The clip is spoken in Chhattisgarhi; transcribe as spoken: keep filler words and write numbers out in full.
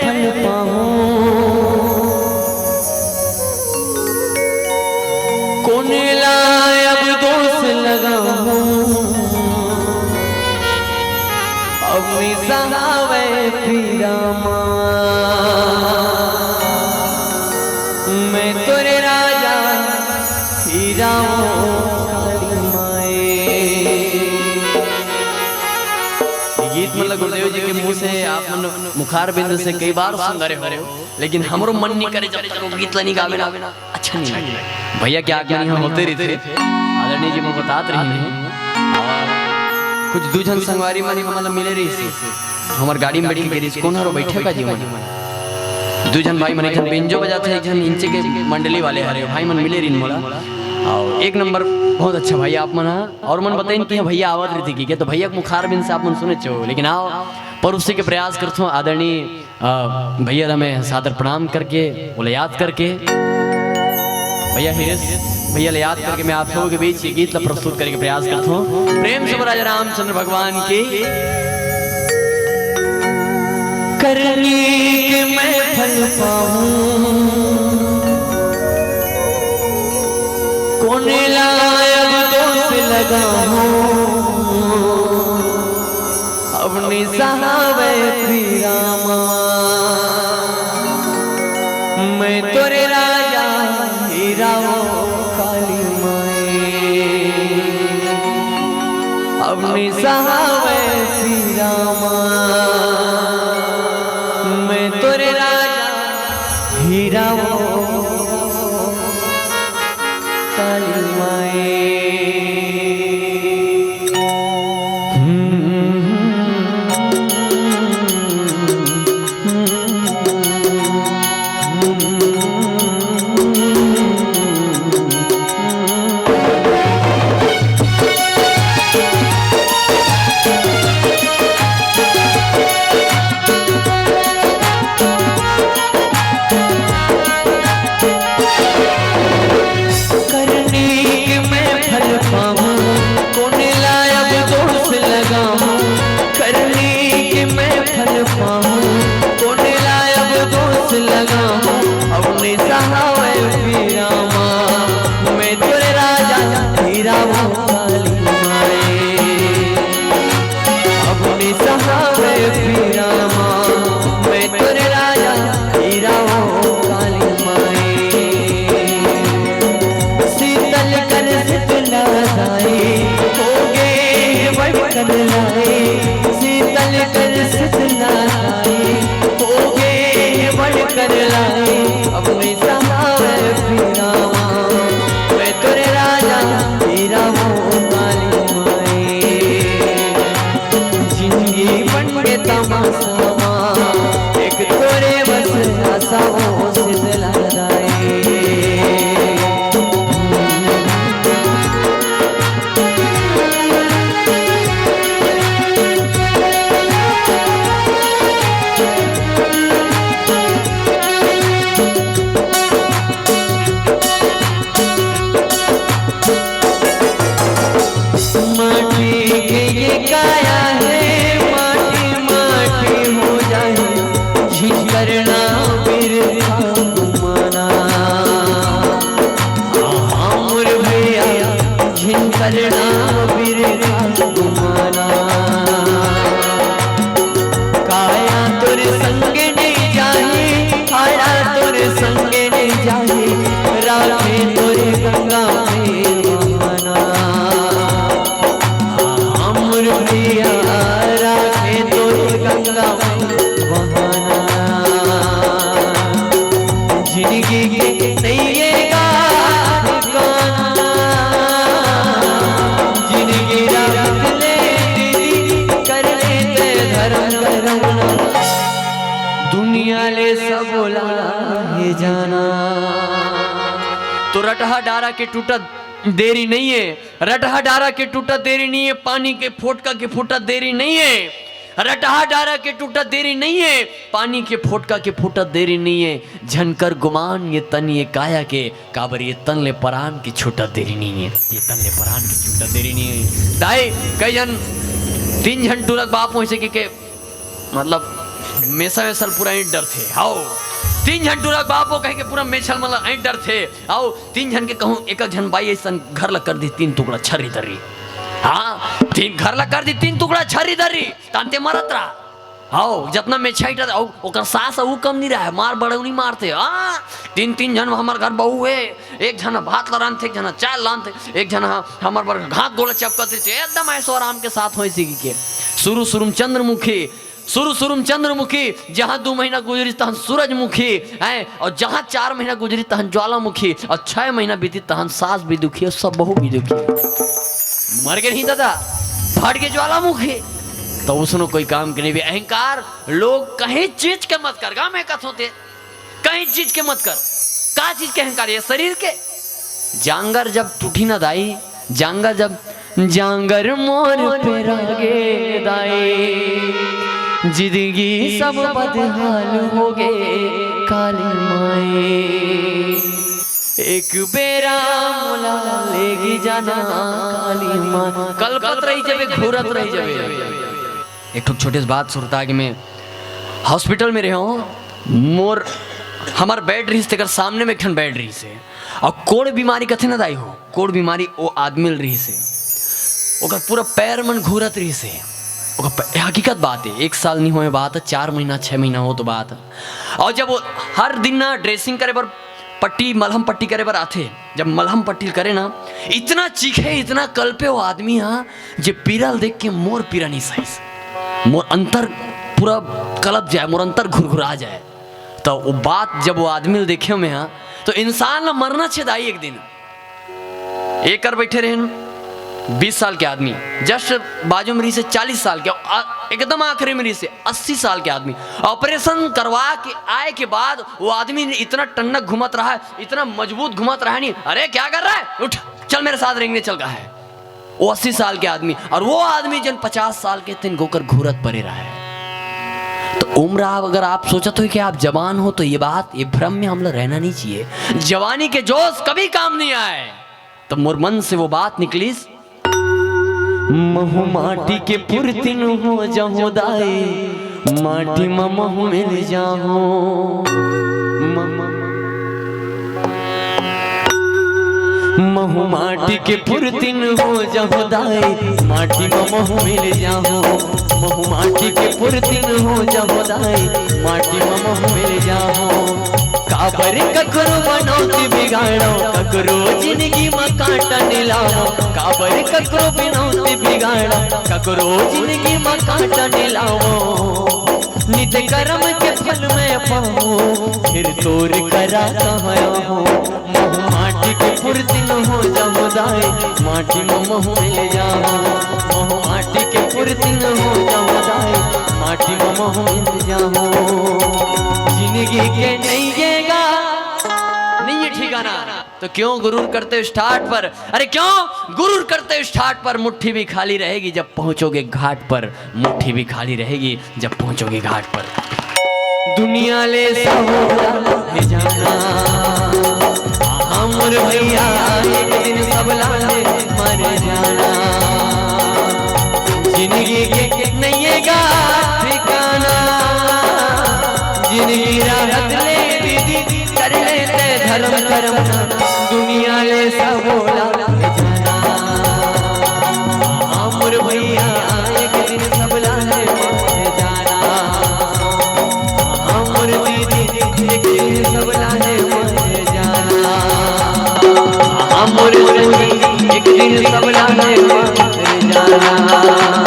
फल पाहूं, कोन ला अब दोष लगाहूं, अब नि सहावय पीरा मा। मैं तोरे राजा हीरा हूं काली माए। ये गीत मतलब गुरुदेव जी के मुंह से आप मन मुखार बिंद से कई बार सुन रहे हो, लेकिन हमरो मन नहीं करे जब तक वो गीत ला नहीं गावे ना, अच्छा नहीं लगे। भैया के आगमन यहाँ होते रहिथे, आदरणीय जी मोर बतात रहिन हे। और कुछ दू झन संगवारी मन हमन ला मिले रहिस हे, हमर गाड़ी में बैठ के गे रहिस, कोन हरो बैठे का जी मन? दू झन भाई मन, एक झन बेंजो बजाथे, एक झन इंचे के मंडली वाले हरे, भाई मन मिले रहिन मोला। और एक नंबर, बहुत अच्छा भाई आप मन हा। और मन बताइन कि भैया आवत रहिथे कि, तो भैया के मुखार बिंद से आप मन सुने हो, लेकिन आओ परोसे के प्रयास करथों आदरणीय अ, भैया ला मैं सादर प्रणाम करके, ओला याद करके, भैया हिरेश भैया ला याद करके मैं आप सबो के बीच ये गीत ला प्रस्तुत करे के प्रयास करथों। प्रेम से बोला जय रामचंद्र भगवान की। करनी के मैं फल पाऊं, कोन ला अब दोष लगाहूं, अब नि सहावय पीरा मा। मैं तोरे राजा हीरा हूं काली माए, अब नि सहावय पीरा मा। मैं तोरे राजा हीरा हूं काली माए। करनी के मैं फल पाऊं, कोन ला अब दोष लगाऊं। करनी के मैं फल पाऊं, कोन ला अब दोष लगाऊं। अब नि सहावय पीरा मा, मैं तोरे राजा हीरा हूं काली माए। अब नि सहावय पीरा मा, मैं तोरे राजा हीरा हूं काली माए। शीतल कर शीतला दाई, हो गे बड़ कर लाई। शीतल कर शीतला दाई, हो गे बड़ कर लाई। अब नि सहावय पीरा मा, मैं तोरे राजा हीरा हूं काली माए। जिंदगी बन के तमाशा मा, एक तोरे बस आशा ओ शीतला दाई। माटी के ये काया हे, माटी माटी हो जाही, झिन करना बिरथा गुमाना। हाँ, हाँ, मोर भैया, झिन करना बिरथा गुमाना। काया तोर संग नइ जाही, काया तोर संग नइ जाही, राखे तोर गंगा में बहाना। हमर भैया राखे तोर गंगा में बहाना। जिंदगी के नइये गा ठिकाना। जिंदगी राख ले दीदी, कर ले ते धर्म करना। दुनिया ले सब बोला हे जाना। तो रटहा डारा के टूटत देरी नइये, रटहा डारा के टूटत देरी नइये, पानी के फोटका के फूटत देरी नइये। रटहा डारा के टूटत देरी नइये, पानी के फोटका के फूटत देरी नइये। झन कर गुमान ये तन ये काया के, काबर ये तन ले परान के छूटत देरी नइये, ये तन ले परान के छूटत देरी नइये। दाई, कई झन, तीन झन टूरा के बाप होइसे के, के, मतलब, मेसा मेसा ल पूरा ऐंठ डरथे। हाव, तीन झन टूरा के बाप हो कहिके पूरा मेछा ल मन ल ऐंठ डरथे। हाव, तीन झन के कहूं, एक झन बाई अइसन घर ल कर दिस तीन टुकड़ा छर्री दर्री। हां, तीन घर ल कर दिस तीन टुकड़ा छर्री दर्री, ताहन ते मरत रहा। हाव, जतना मेछा ऐंठत, अउ ओकर सास अउ कम नइ रहय, मार बड़ौनी मारथे। हां, तीन, तीन झन हमर घर बहू हे, एक झन भात ल रांधथे, एक झन चाय ल रांधथे, एक झन ह-, हमर बर हाथ गोड़ ल चपकत रहिथे, एकदम ऐसो आराम के साथ होइस कहिके। शुरू शुरू म चंद्रमुखी, शुरू शुरू म चंद्रमुखी, जहां दू महीना गुजरिस तहन सूरजमुखी, हैं, अउ जहां चार महीना गुजरिस तहन ज्वालामुखी, अउ छह महीना बीतिस तहन सास भी दुखी, अउ सब बहू भी दुखी। मर गे नहीं दादा, फट गे ज्वालामुखी। त उसनो कोई काम के नहीं भी अहंकार, लोग कहीं चीज के मत कर, गा मैं कथों ते, कहीं चीज के मत कर। का चीज के अहंकार? ये शरीर के। जांगर जब टूटी ना दाई, जांगर जब, जांगर मोर पेरा गे दाई, जिंदगी सब बदहाल हो गे काली माई। एक बेरा मोला लेगी जाना काली माई। कलपत रही जबे, घूरत रही जबे। एक ठो छोटे से बात सुरता के मैं हॉस्पिटल में रहे हूँ, मोर, हमर बेड रहिस, तेकर सामने में एक ठन बेड रहिस हे। अउ कोढ़ बीमारी कथे ना दाई हो, कोढ़ बीमारी ओ आदमी ल रहिस हे। ओकर पूरा पैर मन घूरत रहिस हे। ओकर प-, हकीकत बात हे, एक साल नहीं होए बात हे, चार महीना, छह महीना हो तो बात हे। अउ जब वो हर दिन ना ड्रेसिंग करे बर पट्टी, मलहम पट्टी करे बर आथे, जब मलहम पट्टी करे ना, इतना चीखे, इतना कलपे वो आदमी हा, जे पीरा ल देख के मोर पीरा नहीं सहिस, मोर अंतर पूरा कलप जाए, मोर अंतर घुरघुरा जाए। तो वो बात जब वो आदमी ल देखे में हा, तो इंसान ल मरना छे दाई एक दिन। एकर बैठे रहे बीस साल के आदमी, जस्ट बाजू में रहिस हे चालीस साल के, आ, एकदम आखिरी में रहिस हे अस्सी साल के आदमी। ऑपरेशन करवा के आए के बाद वो आदमी इतना टन्नक घूमत रहा, इतना मजबूत घूमत रहा नहीं, "अरे क्या कर रहा है, उठ, चल मेरे साथ रेंगने चल," कहा है। वो अस्सी साल के आदमी, अउ वो आदमी जन पचास साल के, तेन गोकर घूरत परे रहा है। तो उम्र आप, अगर आप सोचत हो कि आप जवान हो, तो ये बात, ये भ्रम में हमला रहना नहीं चाहिए। जवानी के जोश कभी काम नहीं आए। तो मोर मन से वो बात निकलिस, महू माटी के पुरतिन हो जाहूं दाई, माटी म महू मिल जाहूं। म-, महू माटी के पुरतिन हो जाहूं दाई, माटी म महू मिल जाहूं। महू माटी के पुरतिन हो जाहूं दाई, माटी म महू मिल जाहूं। काबर ककरो बनौती बिगाड़ो, ककरो जिंदगी म कांटा न लावो। काबर ककरो बनौती बिगाड़ो, ककरो जिंदगी म कांटा न लावो। नित कर्म के फल मैं पावो, फेर तोर करा कहां हो। महू माटी के पुरतिन हो जाहूं दाई, माटी म महू मिल जाहूं। महू माटी के पुरतिन हो जाहूं दाई, माटी म महू मिल जाहूं। जिंदगी के नइये गा, नइये ठिकाना। तो क्यों गुरूर करते हो इस ठाट पर? अरे क्यों गुरूर करते हो इस ठाट पर? मुट्ठी भी खाली रहेगी जब पहुंचोगे घाट पर, मुट्ठी भी खाली रहेगी जब पहुंचोगे घाट पर। दुनिया ले सहोला हे जाना, हमर भैया एक दिन सबला ले मर जाना। जिंदगी के नइये गा ठिकाना, जिंदगी राहत ले दीदी कर लेते धर्म कर्म। दुनिया ले सहोला हे जाना, हमर भैया एक दिन सबला ले मर जाना। हमर दीदी एक दिन सबला ले मर जाना। हमर संगी एक दिन सबला ले मर जाना।